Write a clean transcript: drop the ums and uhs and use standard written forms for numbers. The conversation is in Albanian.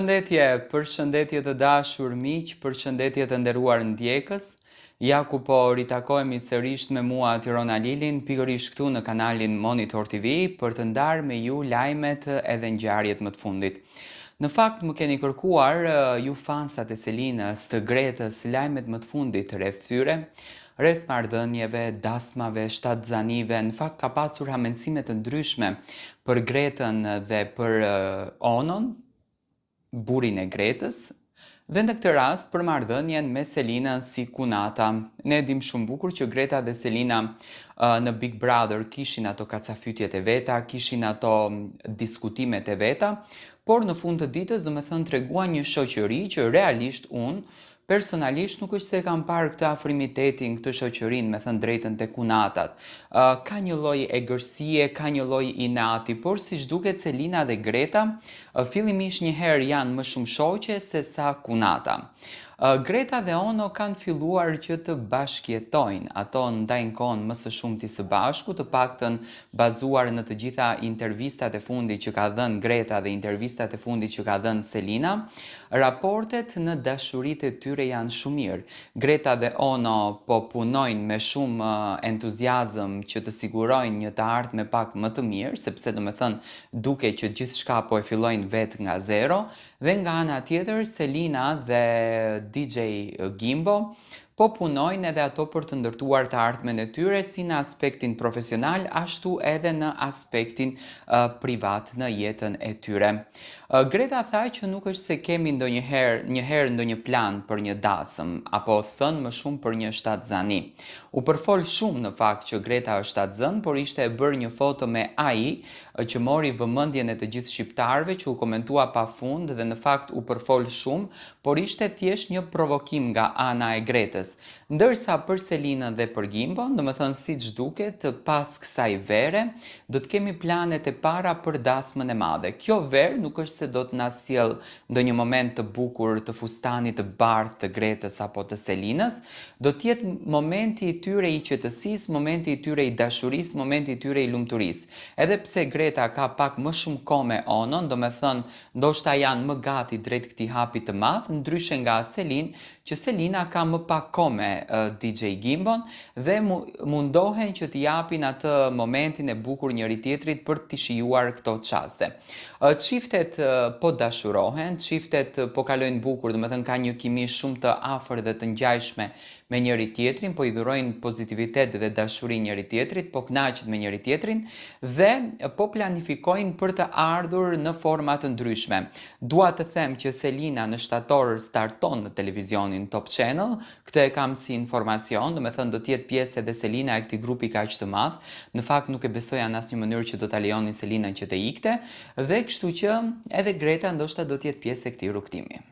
Përshëndetje, përshëndetje të dashur miq, përshëndetje të nderuar ndjekës. Ja ku po ritakohemi sërish me mua Tirona Lilin, pikërisht këtu në kanalin Monitor TV për të ndarë me ju lajmet edhe ngjarjet më të fundit. Në fakt më keni kërkuar ju fansat e Selinës, të Gretës, lajmet më të fundit rreth tyre, rreth marrëdhënieve, dasmave, shtatzanive, në fakt ka pasur hamendësime të ndryshme për Gretën dhe për Onon, burrin e Gretës, dhe në këtë rast për marrëdhënien me Selinën si kunata. Ne e dimë shumë bukur që Greta dhe Selina në Big Brother kishin ato kacafytjet e veta, kishin ato diskutimet e veta, por në fund të ditës, domethënë treguan një shoqëri që realisht unë Personalisht nuk është se e kam parë këtë afrimitetin, këtë shoqërinë, me thënë drejtën te kunatat. Ka një lloj egërsie, ka një lloj inati, por siç duket Selina dhe Greta fillimisht një herë janë më shumë shoqe se sa kunata. Greta dhe Ono kanë filluar që të bashkëjetojnë. Ato ndajnë kohën më së shumti së bashku, të paktën bazuar në të gjitha intervistat e fundit që ka dhënë Greta dhe intervistat e fundit që ka dhënë Selina. Raportet në dashuritë e tyre janë shumë mirë. Greta dhe Ono po punojnë me shumë entuziazëm që të sigurojnë një të ardhme pak më të mirë, sepse domethënë duket që gjithçka po e fillojnë vetë nga zero, dhe nga ana tjetër Selina dhe DJ Gimbo po punojnë edhe ato për të ndërtuar të ardhmen e tyre si në aspektin profesional ashtu edhe në aspektin privat në jetën e tyre. Greta tha që nuk është se kemi ndonjëherë një herë ndonjë plan për një dasëm, apo thënë më shumë për një shtatzani. U përfol shumë në fakt që Greta është shtatzënë, por ishte e bërë një foto me AI që mori vëmendjen e të gjithë shqiptarëve që u komentua pa fund dhe në fakt u përfol shumë, por ishte thjesht një provokim nga ana e Gretës. Ndërsa për Selinën dhe për Gimbon, domethënë siç duket, pas kësaj vere, do të kemi planet e para për dasmën e madhe. Kjo verë nuk është se do të na sjellë ndonjë moment të bukur të fustanit të bardhë të Gretës apo të Selinës, do të jetë momenti i tyre i qetësisë, momenti i tyre i dashurisë, momenti i tyre i lumturisë. Edhe pse Greta ka pak më shumë kohë me Onon, domethënë ndoshta janë më gati drejt këtij hapi të madh, ndryshe nga Selin, që Selina ka më pak kohë me DJ Gimbon dhe mundohen që t'i japin atë momentin e bukur njëri-tjetrit për t'i shijuar këto çaste. Çiftet po dashurohen, çiftet po kalojnë bukur, domethënë ka një kimi shumë të afërt dhe të ngjashme me njëri-tjetrin, po i dhurojnë pozitivitet dhe dashuri njëri-tjetrit, po kënaqen me njëri-tjetrin dhe po planifikojnë për të ardhur në forma të ndryshme. Dua të them që Selina në shtator starton në televizionin Top Channel, këtë e kam si informacion, domethënë do të jetë pjesë edhe Selina e këtij grupi kaq të madh. Në fakt nuk e besoja në asnjë mënyrë që do ta lejonin Selinën që të ikte dhe kështu që edhe Greta ndoshta do të jetë pjesë e këtij rrugëtimi.